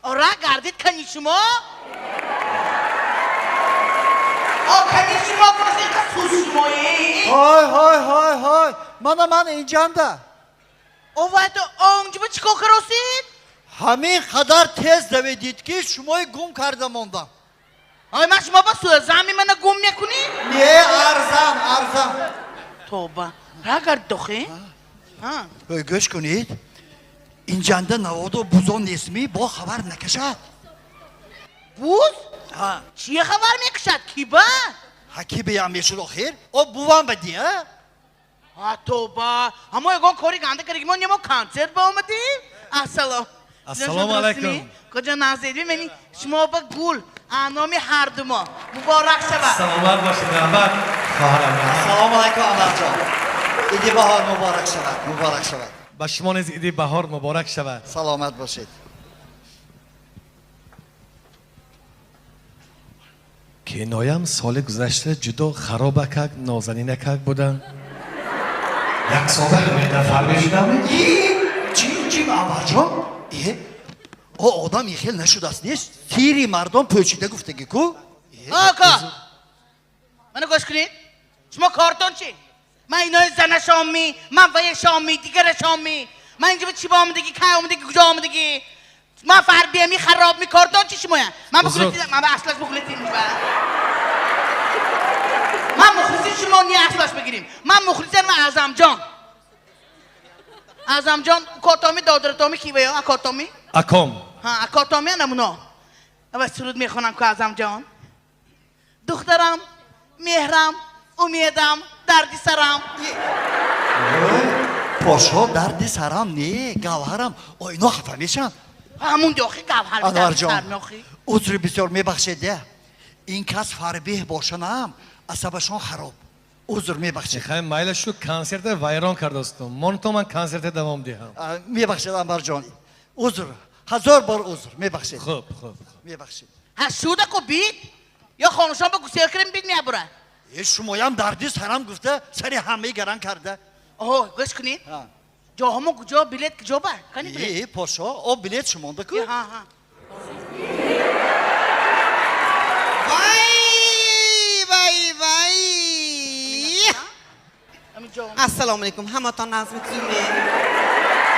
Ора гардид кани шумо? О кани шумо гуфтед сус шумои? Ҳой ҳой ҳой ҳой. Мана ман инҷанда. О вай то онҷо ба чикор каросид? Ҳамин қадар тез давидид ки шумои гум карда мондам. Ой ман шумо ба сӯзами мана гум мекунӣ? Не, арзан, арзан. Тоба. Ра гардид охи? Ҳа. Ой, гӯш кунед. Инҷанда наводу бузон нестми, бо хабар накашад. Буз? Ҳа. Чия хабар мекушад? Ки ба? Ҳа ки биям мешуд охир? О бувам ба дия? Ҳа тоба. Ҳамо ягон кори ганда кардаги мо немо концерт ба омадем? Ассалом. Ассалому алайкум. Куҷо назедви мени шумо ба гул номи ҳарду мо муборак шавад. Саломат бошед, раҳмат хоҳарам. Ассалому алайкум Анварҷон. Иди баҳор муборак шавад, муборак шавад. Ба шумо низ иди баҳор муборак шавад. Саломат бошед. Киноям соли гузашта ҷудо харобакак, нозанинакак будам. Як сола ҳамеда фарбе шудам? Чи, чи, Анварҷон? Е, о одам ихел нашудааст, нест? Сири мардон пӯчида гуфтаги ку? Ока! Мана гӯш кунед. Шумо кортон чи? Ман инои занашомӣ, ман ваяшомӣ, дигарашомӣ. Ман инҷо чи ба омадагӣ, кай омадагӣ, куҷо омадагӣ? Ман фарбиами хароб ми кортон чи шумоя? Ман Узр. бигӯлетин, ман ба аслаш бигӯлетин. Ман мухлиси шумо не аслаш бигирим. Ман мухлисам Аъзамҷон. Аъзамҷон котоми додаратоми ки вая акотоми? Аком. Ҳа, акотоми намуно. Ава суруд мехонам ку Аъзамҷон. Духтарам, меҳрам, умедам, дарди сарам. Пошо дарди сарам не, гавҳарам. О ино хафа мешаванд. Ҳамун охи гавҳар Анварҷон, меохи. Узри бисёр мебахшед, я. Ин кас фарбеҳ бошанам, асабашон хароб. Узр мебахшед. Хай майла шу консерта вайрон кардастум. Мон то ман консерта давом диҳам. Мебахшед Анварҷон. Узр, ҳазор бор узр, мебахшед. Хуб, хуб. Мебахшед. Ҳа шуда ку бит? Ё хонушон ба гусел кирим бит меабура? Е шумоям дарди сарам гуфта, сари ҳамаи гаран карда. Оҳ, гӯш кунед. Ҳа. Ҷоҳамо куҷо, билет куҷо ба? Кани билет? Е, пошо, о билет шумонда ку? Ҳа, ҳа. Вай, вай, вай. Ҳамин ҷо. Ассалому алайкум, ҳаматон назми тузуме.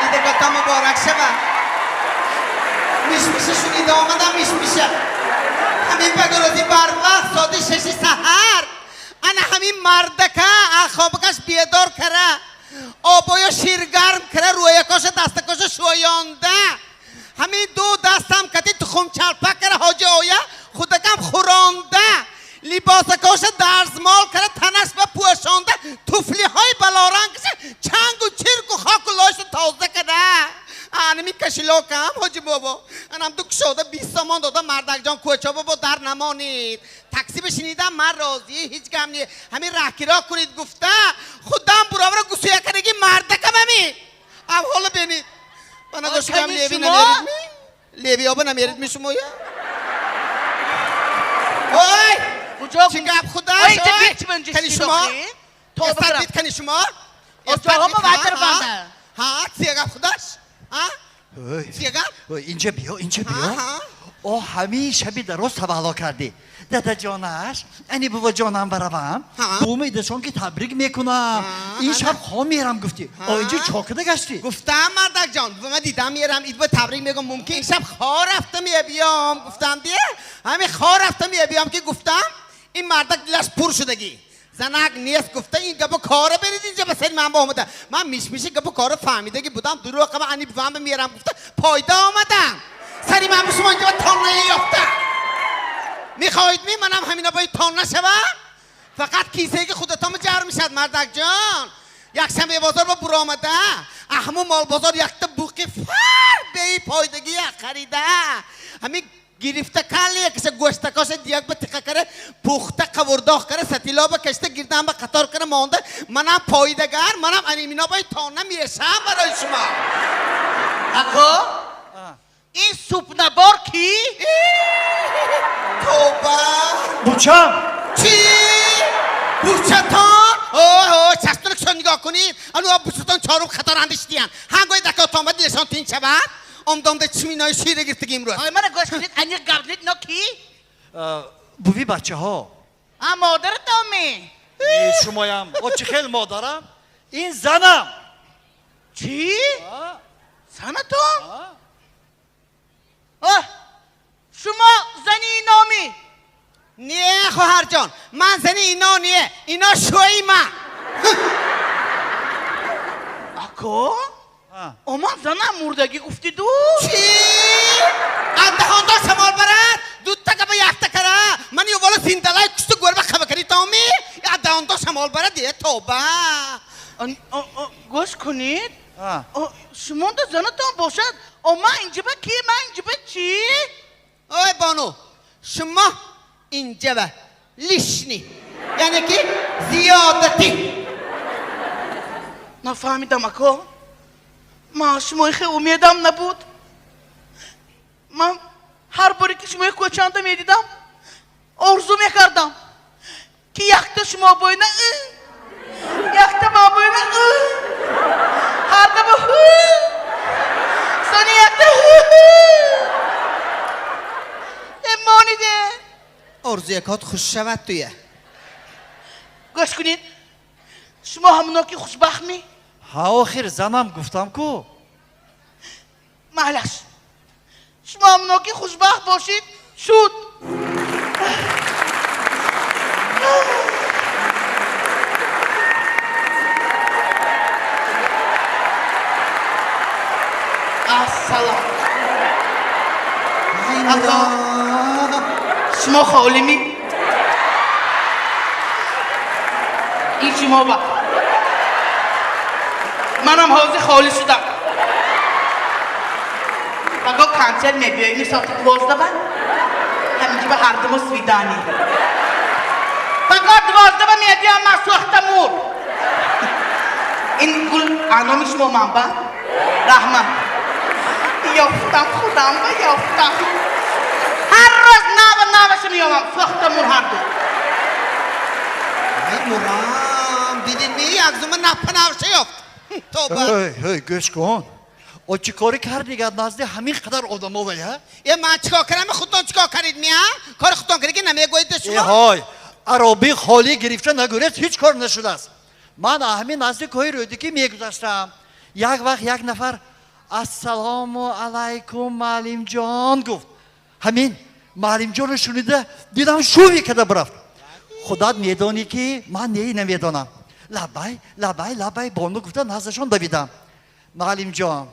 Идагата муборак шава. Мишмиша шунида омадам мишмиша. Ҳамин пагорози барвақт соати 6 саҳар. Ана ҳамин мардака хобакаш бедор кара. Обоё ширгарм кара, рӯякоша дастакоша шӯёнда. Ҳамин ду дастам кати тухм чалпак кара ҳоҷи оя худакам хӯронда. Либосакоша дарзмол кара танаш ба пӯшонда туфлиҳои балорангша чангу чирку хоку лоша тоза кара. Анами кошелёкам ҳоҷи бобо. Анам ду кушода 20 сомон дода мардакҷон кӯча бобо дар намонед. Такси бишинидам ман розӣ ҳеҷ гам не. Ҳамин раҳкиро кунед гуфта худам буровара гусӯя кардаги мардакам ҳамин. Авҳоло бинед. Мана гӯшкам Кани леви шумо? намерид ми? Леви оба намерид ми шумоя? Ой! Куҷо? Чӣ гап худаш? Ой, инҷа ой? бит чи ба инҷа Кани шид шумо? охи? Тоба Эстад кирам. бит кани шумо? О, Эстад ҷоҳома бит, вай ҳа, тарафанда. ҳа. Ҳа, чӣ гап худаш? Ҳа? Ой, Чӣ гап? ой, инҷа биё, инҷа биё. Ҳа, ҳа. О ҳамин шаби дароз тавалло кардӣ. Дадаҷонаш, ани бувоҷонам баравам. Ҳа. Бумедашон ки табрик мекунам. Ҳа, Ин ҳа. шаб хом мерам гуфтӣ. О инҷа чокида гаштӣ. Гуфтам мардакҷон, ман дидам мерам, ид ба табрик мегӯм, мумкин ин шаб хо рафта мебиём. Гуфтам дия, ҳамин хо рафта мебиём ки гуфтам, ин мардак дилаш пур шудагӣ. Занак нест гуфта ин гапу кора берид инҷа ба сари ман ба омада. Ман мишмиши гапу кора фаҳмидаги будам, дурӯғ қаба ани бувам ба мерам гуфта, пайдо омадам. Сари ман ба шумо инҷа ба тонна ёфта. Мехоҳед ми манам ҳамина бои тонна шавам? Фақат кисаги худатон ҷар мешад мардакҷон. Якшанбе бозор ба буромада, аҳму молбозор якта буқи фар беи пойдагӣ харида. Ҳамин гирифта кале киса гӯштакоша дияк ба тиқа кара пухта қавурдоқ кара сатило ба кашта гирдам ба қатор кара монда манам пойдагар манам анимино бои тонна мешам барои шумо. Ако? Ин супнабор ки? Тоба! Бучам! Чӣ? Бучатон? Ой, ой, чашмтон кушод нигоҳ кунед. Ану бучатон чорум қатор андешидиян. Ҳангои дакотон ба дилашон тинч шавад. Омдомда чиминои шира гирифтаги имрӯз. Ой, мана гӯш кунед, аниқ гап занед, ино кӣ? Буви бачаҳо. А модаратон ми? Шумоям. О чӣ хел модарам? Ин занам. Чӣ? Занатон? Оҳ, шумо зани иномӣ? Не, хоҳарҷон, ман зани ино не, ино шӯи ман. Ако? Оман занам мурдагӣ гуфтиду? Чӣ? Аз даҳондор шамол барад, дута габа якта кара. Ман ёвола зиндалай кушту гӯрба хаба кари томи? Аз даҳондор шамол барад, е тоба. Гӯш кунед. Шумонда занатон бошад, о ман инҷаба ки, ман инҷаба чӣ? Ой бону, шумо инҷаба лишний, яъне ки зиёдатӣ. Нафаҳмидам, ако. Ман шумои хел умедам набуд. Ман ҳар боре ки шумои кӯчанда медидам, орзу мекардам, ки якта шумо бойна, якта ман бойна, ҳардаба сони якта эмониде. Орзуякот хуш шавад туя. Гӯш кунед, шумо ҳамоно ки хушбахт ми? Ҳа, охир занам гуфтам ку. Майлаш, шумо ҳамоно ки хушбахт бошед, шуд. Ассалом. Ако, шумо холимӣ? Ин шумо ба. Манам ҳозир холӣ шудам. Паго консерт мебиёем соати 12 ба? Ҳаминҷо ба ҳардумо свидание. Паго 12 ба мебиём ман сӯхта мур. Ин гул аноми шумо ман ба? Раҳмат. Ёфтам худам ба ёфтам. Ҳар рӯз нава наваша меёвам сӯхта мур ҳарду. Ай мурам, дидед ми як зума напа навша ёфт. Тоба. Ҳей, ҳей, гӯш кун. О чӣ корӣ кардӣ гад назди ҳамин қадар одамо ва я? Е ман чикор кардам, худтон чикор кардед ми, а? Кори худтон кардед ки намегӯед шумо? Е ҳой, ароби холӣ гирифта нагӯред, ҳеҷ кор нашудааст. Ман ҳамин назди кӯҳи Рӯдикӣ мегузаштам. Як вақт як нафар ассалому алайкум маълимҷон гуфт. Ҳамин маълимҷонро шунида дидам шӯви карда бирафт. Худат медонӣ ки ман неи намедонам. Лабай, лабай, лабай бону гуфта наздашон давидам. Маълимҷон,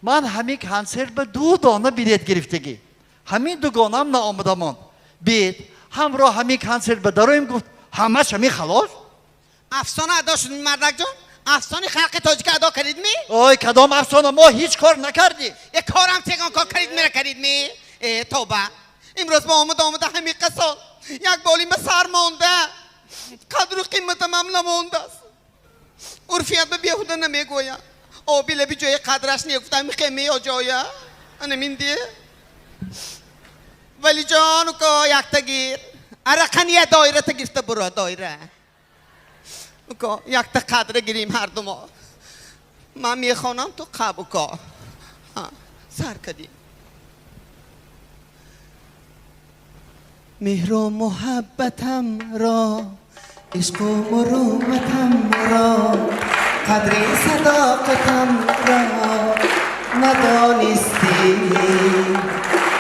ман ҳамин консерт ба ду дона билет гирифтагӣ. Ҳамин дугонам наомада монд. Бит, ҳамроҳ ҳамин консерт ба дароем гуфт, ҳамаш ҳамин халос? Афсона адо шуд, мардакҷон? Афсони халқи тоҷика адо кардид ми? Ой, кадом афсона? Мо ҳеҷ кор накардем. Е корам чегон кор кардид мера кардид ми? Э, тоба. Имрӯз ба омада омада ҳамин қасол. Як болим ба сар монда. Қадру қиматам ҳам намондааст. Урфият ба беҳуда намегӯяд. Оби лаби ҷои қадраш негуфтам мехе меё ҷоя. Ана мин ди. Валиҷон уко якта гир. Арақания доира та гирифта буро доира. Уко якта қадра гирим ҳар ду мо. Ман мехонам ту қаб уко. Сар кардим. Меҳру муҳаббатамро, ишқу муруматамро, қадри садоқатамро надонистӣ.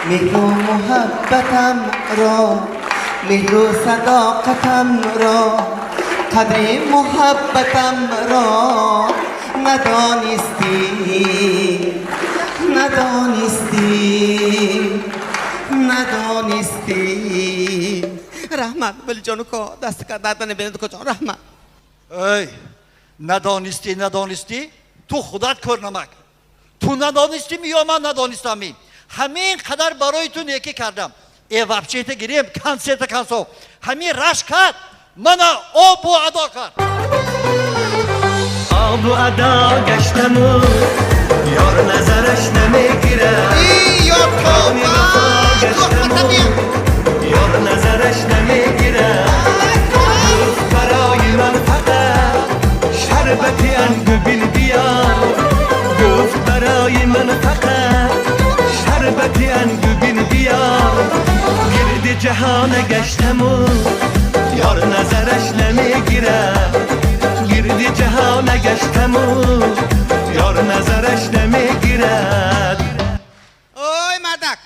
Меҳру муҳаббатамро, меҳру садоқатамро, қадри муҳаббатамро надонистӣ, надонистӣ, надонистӣ. Раҳмат валиҷон уко, даст карда набинед уко ҷон, раҳмат. Эй, надонистӣ, надонистӣ, ту худат кор намак. Ту надонистӣ ё ман надонистам? Ҳамин қадар барои ту некӣ кардам. Э вообще-то гирем консерта консов. Ҳамин рашк кард, мана обу адо кард. Обу адо гаштаму ёр назараш намегирад. Эй, ёр тоба, ёр назараш намегирад. Барои ман фақат шарбати ангубил биёр. Гуфт барои ман фақат ангубин биёр гирди ҷаҳона гаштаму ёр назараш намегирад гирди ҷаҳона гаштаму ёр назараш намегирад. Ой мардак,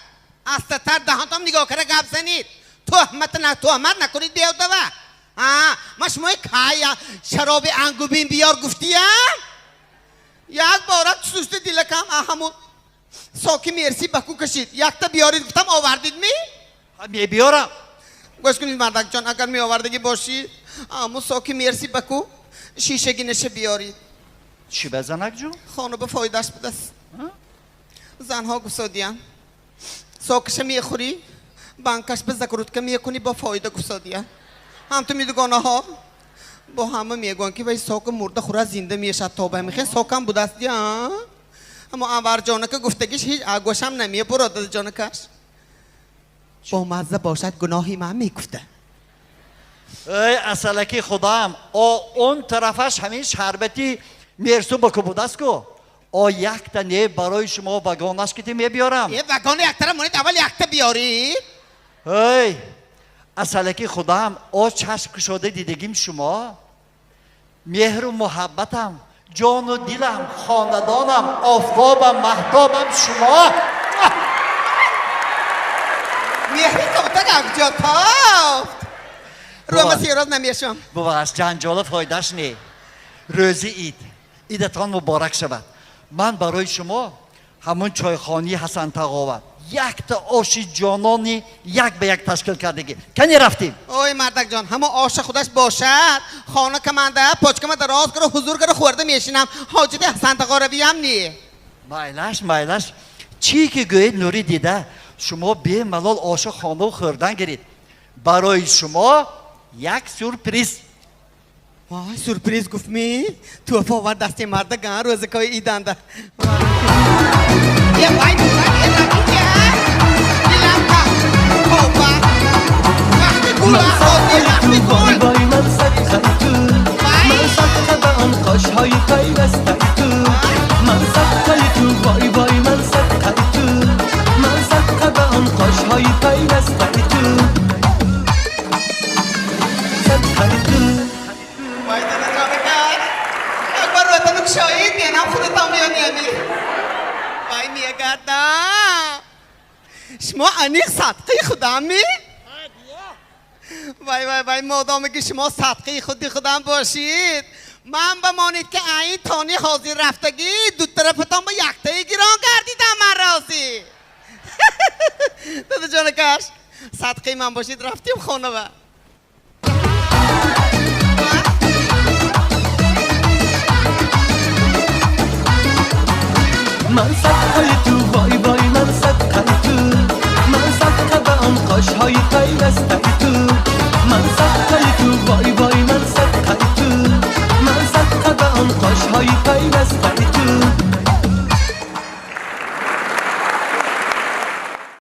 астатар даҳонтон нигоҳ кара гап занед. Туҳмат на туҳмат накунед беодава. А, ма шумои кая шароби ангубин биёр гуфтиям? Як бора сусти дилакам ҳамун соки мерси баку кашид. Якта биёрид гуфтам, овардид ми? Мебиёрам. Гӯш кунед мардакҷон, агар меовардагӣ бошӣ, ҳамун соки мерси баку шишагинаша биёрид. Чӣ ба, занакҷон? Хона ба фоидааш будааст. Занҳо гуфтодиян. Сокиша мехӯрӣ, банкаш ба закрутка мекунӣ, бо фоида гуфтодиян. Ҳам ту мидугонаҳо бо ҳама мегӯянд ки вай сока мурда хӯра зинда мешад, тоба мехе сокам будааст дия. Аммо Анварҷонака гуфтагиш ҳеҷ гӯшам намебурад, ҷонакаш. Бо мазза бошад гуноҳи ман мегуфта. Эй асалаки худам, о он тарафаш ҳамин шарбати мерсу баку будааст ку. О якта не, барои шумо вагонаш кити мебиёрам. Е, вагони яктара монед, аввал якта биёрид. Эй асалаки худам, о чашм кушода дидагим шумо меҳру муҳаббатам, ҷону дилам, хонадонам, офтобам, маҳтобам шумо. Меҳри тобтак акҷо тофт. Рӯма сероз намешам. Буваш, ҷанҷола фоидаш не. Рӯзи ид, идатон муборак шавад. Ман барои шумо ҳамун чойхонии Ҳасантағова якта оши ҷонони як ба як ташкил кардагӣ. Кани рафтем? Ой мардакҷон, ҳамон оша худаш бошад, хона каманда, почкама дароз кара, ҳузур кара хӯрда мешинам. Ҳоҷати Ҳасантағоравиям не. Майлаш, майлаш, чӣ ки гӯед, нури дида, шумо бемалол оша хонаву хӯрдан гиред. Барои шумо як сюрприз. Вой, сюрприз гуфтми? Туҳфа овард дасти мардаган рӯзакҳои иданда. Е вай, вай, е дилам ка тоба. Вақти гул ҳозир, вақти гул. وای من صدقه تو من صدقه به آن قاشهای پیوسته تو من صدقه تو وای وای من صدقه تو من صدقه به آن قاشهای پیوسته تو صدقه تو. Вай дадаҷонакаш, якбар рӯтану кушоид, менам худатон меёниями. Вай мегардам. Шумо аниқ садқаи худамми? Вай вай вай, модоме ки шумо садқаи худи худам бошид, ман бамонед ки айн тони ҳозир рафтагӣ ду тарафатон ба яктаи гирон гардидам, ман розӣ. Дадаҷонакаш, садқаи ман бошид, рафтем хонава. من صدقه